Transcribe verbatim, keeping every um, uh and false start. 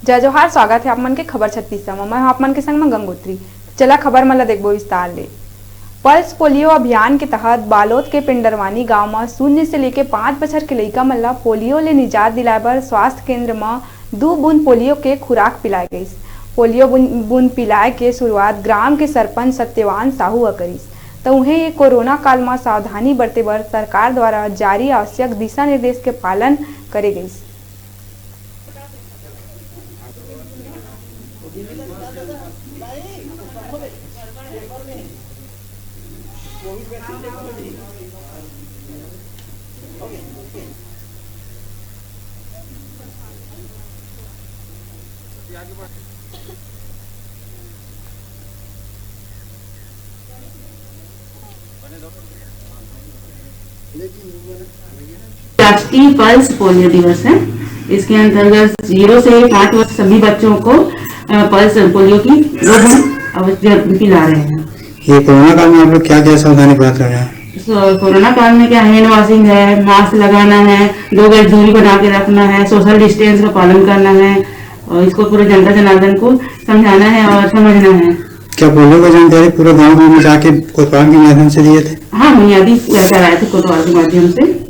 जय जोहार, स्वागत हे आप मन के खबर छत्तीस म। मैं हूं आप मन के संग म गंगोत्री। चला खबर मन ला देखबो विस्तार ले। पल्स पोलियो अभियान के तहत बालोद के पेंडरवानी गांव म शून्य से लेके पाँच बछर के लइका मन ला पोलियो ले निजात दिलाए बर स्वास्थ्य केंद्र म दू बूंद पोलियो के खुराक पिलाए गइस। पोलियो बूंद, बूंद पिलाए के शुरुआत ग्राम के सरपंच सत्यवान साहू ह करिस। त उहें, ये कोरोना काल म सावधानी बरते बर सरकार द्वारा जारी आवश्यक दिशा निर्देश के पालन करे गइस। राष्ट्रीय पल्स पोलियो दिवस है। इसके अंतर्गत ज़ीरो से पाँच वर्ष सभी बच्चों को, अ, पल्स पोलियो की दो बूंद अवश्य पिला रहे हैं। ये कोरोना काल में आप लोग क्या क्या सावधानी बरत रहे हैं? सो, कोरोना काल में क्या, हैंड वॉशिंग है, मास्क लगाना है, दो गज दूरी बना के रखना है, सोशल डिस्टेंस का पालन करना है और इसको पूरे जनता जनार्दन को समझाना है और समझना है। क्या पोलियो का जानकारी पूरे गांव में जाके कोतवाल के माध्यम से दिए थे? हाँ, बुनियादी पहचान आए थे कोतवाल के माध्यम से।